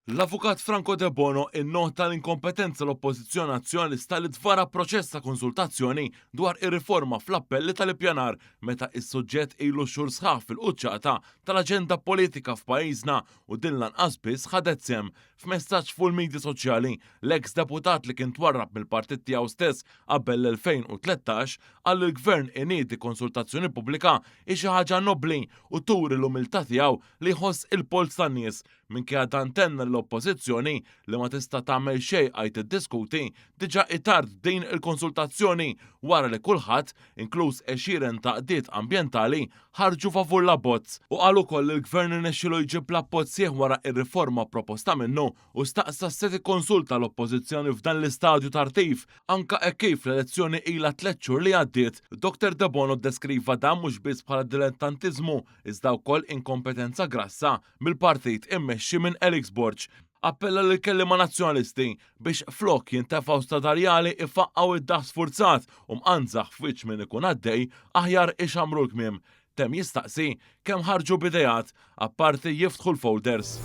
L-Avukat Franco Debono innota l-inkompetenza l-Oppożizzjoni Nazzjonalista li tvara proċess ta' konsultazzjoni dwar ir-riforma fl-appelli tal-ippjanar meta is-suġġett ilu xhur sħaħ fil-quċċata tal-aġenda politika f'pajjiżna u din lanqas biss ħadet sehem. F'messaġġ fuq il-midja soċjali, l-eks deputat li kien twarrab mill-partit tiegħu stess qabel l-2013 qal li l-Gvern iniedi konsultazzjoni pubblika hi xi ħaġa nobbli u turi l-umiltà tiegħu li jħoss il-polz tan-nies. Minkejja dan tenna l-Oppożizzjoni li ma tista' tagħmel xejn għajr tiddiskuti diġà hi tard din il-konsultazzjoni wara li kulħadd, inkluż għexieren ta' għaqdiet ambjentali, ħarġu favur l-abbozz. Hu qal ukoll li l-Gvern irnexxielu jġib l-appoġġ sħiħ wara r-riforma proposta minnu u staqsa x'se tikkonsulta l-Oppożizzjoni f'dan l-istadju tartiv anke hekk kif l-elezzjoni ilha tlett xhur li għaddiet. Dottor Debono ddeskriva dan mhux biss bħala dilettantiżmu iżda wkoll inkompetenza grassa mill-partit immexxi minn Alex Borg. Appella lill-kelliema Nazzjonalisti biex flok jintefgħu stadarjali ifaqqgħu id-daħk sfurzat u mqanżaħ f'wiċċ min ikun għaddej aħjar ixammru l-kmiem. Temm jistaqsi kemm ħarġu b'ideat apparti jiftħu l-folders.